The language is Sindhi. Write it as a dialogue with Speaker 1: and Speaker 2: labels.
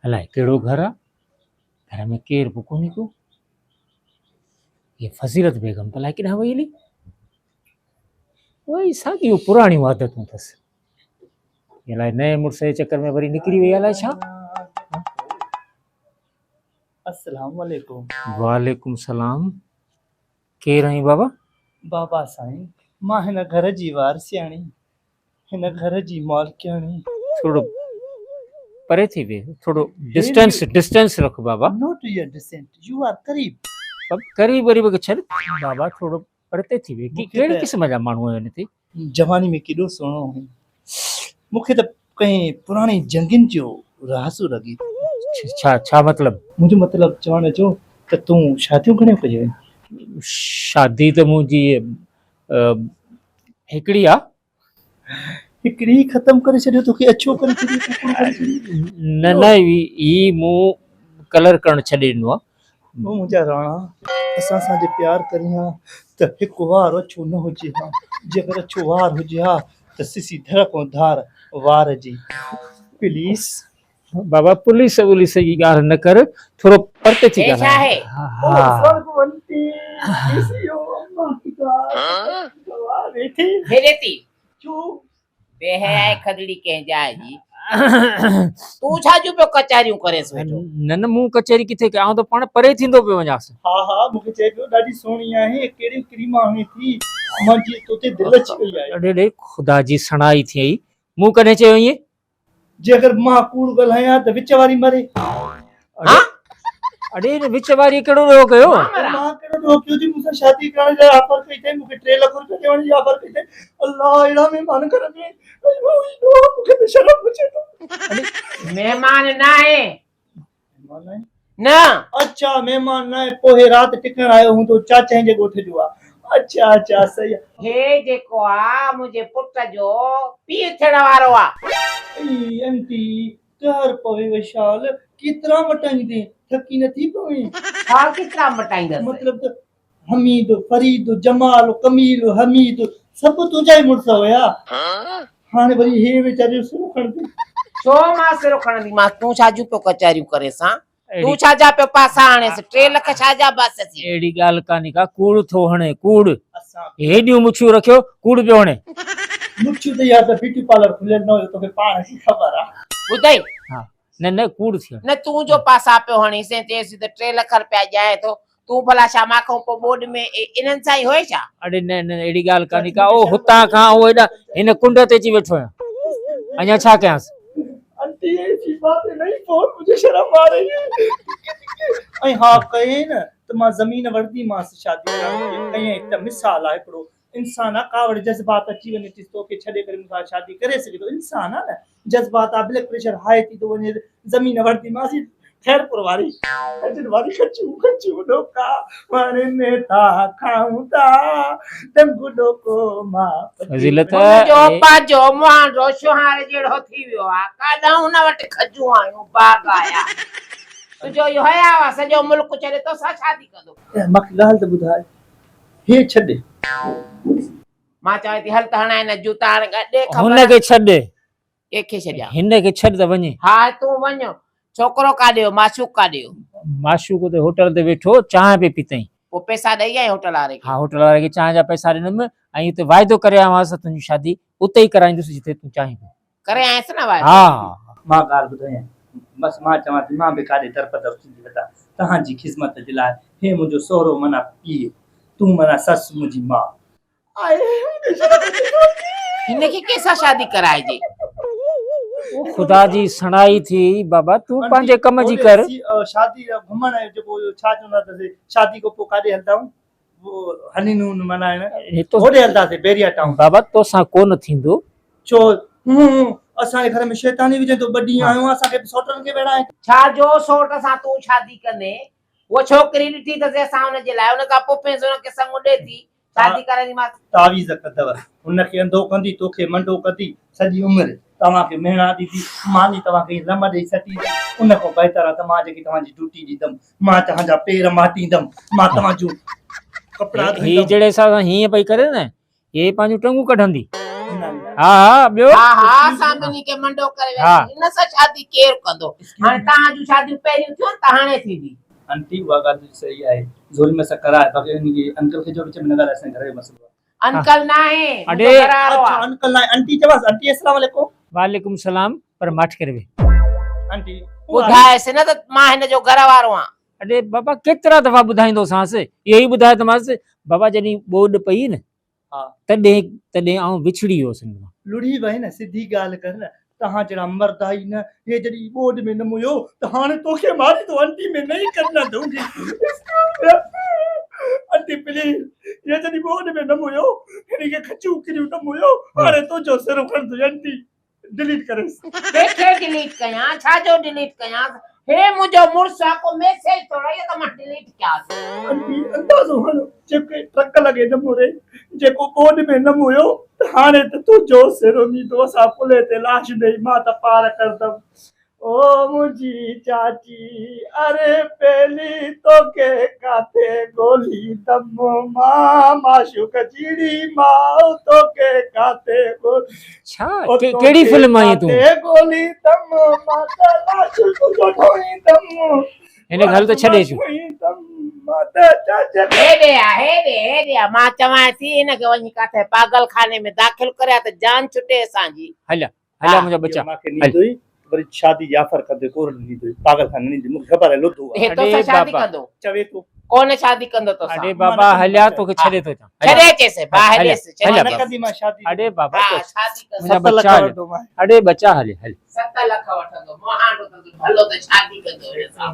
Speaker 1: الائي ڪهڙو گهر آ، گهر ۾ ڪير به ڪونهي ڪو. هيء فضيلت بيگم ته الائي ڪيڏانهن وئي هلي. اهي ئي ساڳيون پراڻيون عادتون اٿس. الائي نئين مڙس جي چڪر ۾ وري نڪري وئي الائي ڇا.
Speaker 2: السلام عليڪم.
Speaker 1: وعليڪم السلام. ڪير آهين بابا؟
Speaker 2: بابا سائين مان هن گهر جي وارثياڻي، هن گهر جي مالڪياڻي.
Speaker 1: ٿورو پري ٿي ويهه، ٿورو ڊسٽنس ڊسٽنس رک بابا.
Speaker 2: نوٽ يور ڊسنٽ، يو آر قريب.
Speaker 1: قريب وريب کي ڇڏ بابا، ٿورو پرتي ٿي ويهه. ڪهڙي قسم جا ماڻهو آهيو هتي؟
Speaker 2: جواني ۾ ڪيڏو سهڻو هئين. مون کي ته ڪنهن پراڻي جنگين جو رهاسو لڳي ٿو.
Speaker 1: ڇا ڇا مطلب؟
Speaker 2: منهنجو مطلب چوڻ جو ته تون شاديون گهڻيون ڪيون آهن؟
Speaker 1: شادي ته منهنجي هڪڙي آ.
Speaker 2: هڪڙي ئي ختم ڪري ڇڏيو توکي اڇو ڪري ڇڏيو ڪڪڙو ڪري ڇڏيو.
Speaker 1: نه نه هي مون ڪلر ڪرڻ ڇڏي ڏنو آ.
Speaker 2: او منهنجا راڻا اسان سان جي پيار ڪرين ها ته هڪ وار اڇو نه هجي ها جيڪر اڇو وار هجي ها ته سسي ڌر کان ڌار وار جي پليز.
Speaker 1: بابا پوليس ووليس جي ڳالهه نه ڪر ٿورو پرتي ٿي ڳالهاء.
Speaker 3: بي حيائي کدڙي ڪنهن جاء جي. تون ڇا جون پيو ڪچهريون ڪريس ويٺو.
Speaker 1: نه نه مون ڪچهري ڪٿي ڪئي آئون ته پاڻ پري ٿيندو پيو وڃانس.
Speaker 2: ها ها مون کي چئي پيو ڏاڍي سهڻي آهين ڪهڙيون ڪريما هڻين ٿي منهنجي توتي دل اچي وئي آهي.
Speaker 1: اڙي ڙي خدا جي سڻائي ٿئي مون ڪڏهن چيو ائين.
Speaker 2: جي اگر مان ڪوڙ ڳالهايان ته وچ واري مري.
Speaker 1: ها؟ اڙي هن وچ واريء ڪهڙو ڏوهه ڪيو؟
Speaker 2: مان ڪهڙو ڏوهه ڪيو جي مون سان شادي ڪرڻ جي آفر ڪئي اٿئي، مون کي 3 لک روپيا ڏيڻ جي آفر ڪئي اٿئي. الله اهڙا مهمان گهر ۾ اهو ئي ڏوهه مون کي ته شرم اچي ٿو.
Speaker 3: مهمان ناهي.
Speaker 2: مهمان ناهي؟
Speaker 3: نه.
Speaker 2: اڇا مهمان ناهي پوء هي رات ٽڪڻ آيو هوندو چاچهين جي ڳوٺ جو آ. اڇا اڇا صحيح آ.
Speaker 3: هي جيڪو آ منهنجي پٽ جو پيء ٿيڻ وارو آ.
Speaker 2: اي انٽي قهر پوي وشال ڪيترا مٽائيندين ٿڪي نه ٿي پوين.
Speaker 3: ڇا ڪيترا مٽائيندس.
Speaker 2: مطلب ته حميد فريد جمال ڪميل حميد سڀ تنهنجا ئي مڙس هيا هاڻي وري هي ويچاري جو سرو کڻندي.
Speaker 3: ڇو مان سرو کڻنديمانس تون ڇا جون پيو ڪچهريون ڪريس هان تون ڇا جا پيو پاسا هڻيس 3 لک ڇا جا بس ٿي.
Speaker 1: اهڙي ڳالهه ڪانهي ڪا ڪوڙ ٿو هڻي ڪوڙ هيڏيون مڇيون رکيو ڪوڙ پيو هڻي.
Speaker 2: مڇيون ته يار ته بيوٽي پارلر کليل نه هيو توکي پاڻ کي خبر آ.
Speaker 3: ٻڌئي.
Speaker 1: ها نه نه ڪوڙ ٿي هڻي.
Speaker 3: نه تون جو پاسا پيو هڻيس ۽ چيس ته 3 لک رپيا ڏيانء ٿو تون ڀلا ڇا مان کان پوء ٻوڏ ۾ انهن سان ئي هئين ڇا؟
Speaker 1: اڙي نه نه اهڙي ڳالهه ڪانهي ڪا او هتان کان او هيڏانهن هن ڪنڊ تي اچي ويٺو آهيان اڃا ڇا ڪيانس.
Speaker 2: انٽي ايسي باتين نهين بهت مجهي شرم آ رهي هي ۽ ها ڪيئين نه ته مان زمين وٺنديمانس شادي ڪرڻ کي ڪيئين ته مثال آ هڪڙو انسان آ ڪاوڙ جذبات اچي وڃي ٿي توکي ڇڏي ڪري مون سان شادي ڪري سگهي ٿو انسان آ نه جذبات آ بلڊ پريشر هاء ٿي ٿو وڃي زمين وٺنديمانس خيرپور واري کجن واري کچون کچون ڏوڪا وڻ ۾ ٿا کائون ٿا ڏنگ ڏوڪو مان
Speaker 1: فضيلت
Speaker 3: هن جو پنهنجو مهانڊو شوهاڻي جهڙو ٿي ويو آ ڪاڏانهن هن وٽ کجون آيون باغ آيا تنهنجو اهو حياء آ سڄو ملڪ ڇڏي توسان شادي ڪندو.
Speaker 2: مونکي ڳالهه ته ٻڌاء هي ڇڏ.
Speaker 3: مان چوان ٿي هل ته هڻائين نه جوتا هاڻي ڏي خبر.
Speaker 1: هن کي ڇڏ.
Speaker 3: ڪنهن کي ڇڏيان؟
Speaker 1: هن کي ڇڏ ته وڃي.
Speaker 3: ها تون وڃ. ڇوڪرو ڪاڏي ويو؟ معشوق ڪاڏي ويو؟
Speaker 1: معشوق اتي هوٽل تي ويٺو چانهه پئي پيتائين.
Speaker 3: پوء پئسا ڏئي آئين هوٽل واري کي؟
Speaker 1: ها هوٽل واري کي چانهه جا پئسا ڏنم ۽ اتي واعدو ڪري آيو آهيانس ته تنهنجي شادي اتي ئي ڪرائيندس جتي تون چاهين پيو.
Speaker 3: ڪري آيس نه واعدو؟
Speaker 1: ها.
Speaker 2: مان ڳالهه ٻڌايان بس مان چوان ٿي مان به ڪاڏي درپدر ٿيندي وتان توهان جي خذمت جي لاء هي منهنجو سهرو معنيٰ پيء تون معنيٰ سس منهنجي ماء.
Speaker 3: هن کي ڪنهن سان شادي ڪرائجي؟
Speaker 1: او خدا جي سڻائي ٿي بابا تون پنهنجي ڪم جي ڪر.
Speaker 2: شادي گهمڻ جيڪو ڇا چوندا اٿس شادي کان پوء ڪاڏي هلندا آهيون هني نون ملهائڻ هوڏي هلنداسين بحريا ٽائون.
Speaker 1: بابا توسان ڪو نه ٿيندو.
Speaker 2: ڇو اسان جي گهر ۾ شيطاني وجهين ٿو ٻه ڏينهن آيو آهيان اسان کي به سوٽن کي ويڙهائين.
Speaker 3: ڇا جو سوٽ سان تون شادي ڪندين؟ هوء ڇوڪري ڏٺي اٿس اسان ان جي لاء ان کان پوء پڻس ان کي سڱ ڏي ٿي شادي ڪرائينديمانس.
Speaker 2: تعويذ ڪندو هن کي انڌو ڪندي توکي منڊو ڪندي سڄي عمر توهان کي مهڻا ڏيندي ماني توهان کي لم ڏئي سٽيندي ان کان بهتر آ ته مان جيڪي توهان جي ڊيوٽي ڏيندم مان توهان جا پير ماٽيندم مان توهان جون ڪپڙا
Speaker 1: هي
Speaker 2: ڌوئيندم.
Speaker 1: جهڙي حساب سان هيئن پئي ڪري نه هي پنهنجون ٽنگون ڪڍندي. ها ها ٻيو
Speaker 3: ها ها اسان ٻنهي کي منڊو ڪري وياسين هن سان شادي ڪير ڪندو هاڻي توهان جون شاديون پهريون ٿيون ته هاڻي ٿيندي.
Speaker 2: آنٽي اها ڳالهه تنهنجي صحيح آهي زوري ۾ اسان ڪرائي باقي ان کي انڪل کي جو وچ ۾ نه ڳالهائي اسان جي گهر جو مسئلو آهي.
Speaker 3: انڪل ناهي منهنجو گهر وارو
Speaker 2: اڇا
Speaker 3: آهي.
Speaker 2: انڪل ناهي آنٽي چوانس آنٽي السلام عليڪم.
Speaker 1: وعليڪم السلام پر ماٺ ڪري ويهه.
Speaker 2: آنٽي
Speaker 3: ٻڌايس نه ته مان هن جو گهر وارو آهيان.
Speaker 1: اڙي بابا ڪيترا دفعا ٻڌائيندوسانس اهو ئي ٻڌايو ته مانس بابا جڏهن ٻوڏ پئي نه تڏهن تڏهن آئون وڇڙي ويس هن کان.
Speaker 2: لڙهي وئين نه سڌي ڳالهه ڪر نه توهان جهڙا مرد ئي نه هي جڏهن ٻوڏ ۾ نه مويو ته هاڻي توکي ماري ٿو انٽي ۾ نئي ڪڍنا دونگي انٽي پليز هي جڏهن ٻوڏ ۾ نه مويو هن کي کچون ڪريون نه مويو هاڻي تنهنجو سر کڻندو انٽي ڊليٽ ڪريس.
Speaker 3: ڪنهن کي ڊليٽ ڪيان ڇا جو ڊليٽ ڪيان هي منهنجو مڙس آ ڪو ميسيج ٿورا ئي آ ته مان ڊليٽ ڪيانس.
Speaker 2: انٽي اندازو هڻ جيڪي ٽرڪ لڳي نه موري جيڪو ٻوڏ ۾ نه مويو ته هاڻي ته تنهنجو سر اميدو سان ڪلهي تي لاش ڏئي مان ته پار ڪردم او منهنجي چاچي اري پيلي توکي ڪاٿي ڳوليندم مان معشوق جهڙي ماء توکي ڪاٿي ڳول
Speaker 1: ڇا ڪهڙي فلم آئين تون
Speaker 2: ڪاٿي ڳوليندم مان ته لاش تنهنجو ڍوئيندم
Speaker 1: هن کي هل ته ڇڏي اچون
Speaker 3: هيڏي آ هيڏي هيڏي آ مان چوانء ٿي هن کي وڃي ڪاٿي پاڳل خاني ۾ داخل ڪريا ته جان ڇٽي اسان جي.
Speaker 1: هليا هليا منهنجا ٻچا.
Speaker 2: مان کي نيندو ئي وري شادي جي آفر ڪندو ڪو نه نيندو ئي پاڳل خاني نه نيندو مون کي خبر آهي لڌو آهي.
Speaker 3: هي توسان شادي ڪندو.
Speaker 2: چوي ٿو.
Speaker 3: ڪو نه شادي ڪندو توسان.
Speaker 1: اڙي بابا هليا توکي ڇڏي ٿو اچان.
Speaker 3: ڇڏي اچيس باهه ڏيس ڇڏي
Speaker 2: نه ڪندي مان شادي.
Speaker 1: اڙي بابا
Speaker 3: ها شادي ڪندو.
Speaker 1: منهنجا ٻچا هليا. اڙي ٻچا هلي هلي.
Speaker 3: 7 لک وٺندو مهانڊو اٿس ڀلو ته شادي ڪندو هن سان.